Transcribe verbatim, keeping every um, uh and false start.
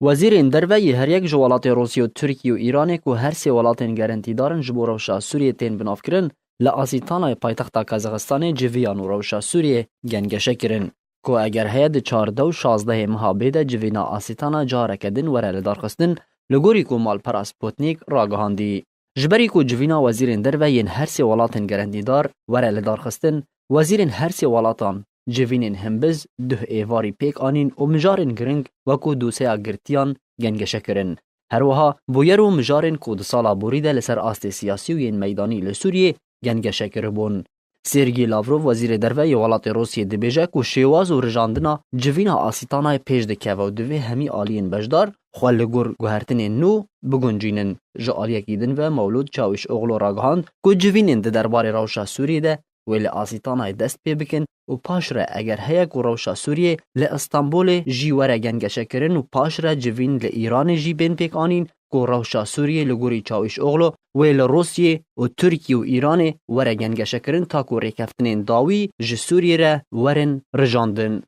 Wezîrên derve yê her yek ji welatê Rûsya û Tirkiye û Îranê ku her sê welatên gerentîdar in ji bo rewşa Sûriyê tên binavkirin, li Asîtanayê paytexta Kazaxistanê civiyan û rewşa Sûriyê gengeşe kirin. Ku eger heye di çardeh û şazdehê meha bê de civîna Asîtana careke din were lidarxistin, li gorî ku malpera Sputnik ragihandî. Ji berî ku civîna wezîrên derve yên her sê welatên gerentîdar were lidarxistin, wezîrên her sê welatan civînên himbiz duh êvarî pêk anîn û mijarên giring wekû doseya girtiyan gengeşe kirin. Her wiha bûyer û mijarên ku di sala borî de li ser astê siyasî û yên meydanî li Sûriyê gengeşe kiribûn. Sergî Lavrov, wezîrê derve yê welatê Rûsiyê, dibêje ku şêwaz û rijandina civîna Asîtanayê pêş dikeve û divê hemî aliyên beşdar xwe li gor guhertinên nû biguncînin. Ji aliyekî din ve Mewlûd Çawîşoglu ragihand ku civînên di derbarê rewşa Sûriyê de wê li Asîtanayê dest pê bikin û paşre eger heye ku rewşa Sûriyê li Îstanbulê jî were gengeşekirin û paşre civîn li Îranê jî bên pêk anîn ku rewşa Sûriyê li gorî Çawîşoglu wê li Rûsiyê û Tirkiye û Îranê were gengeşekirin ta ku rêkeftinên dawî ji Sûriyê re werin rijandin.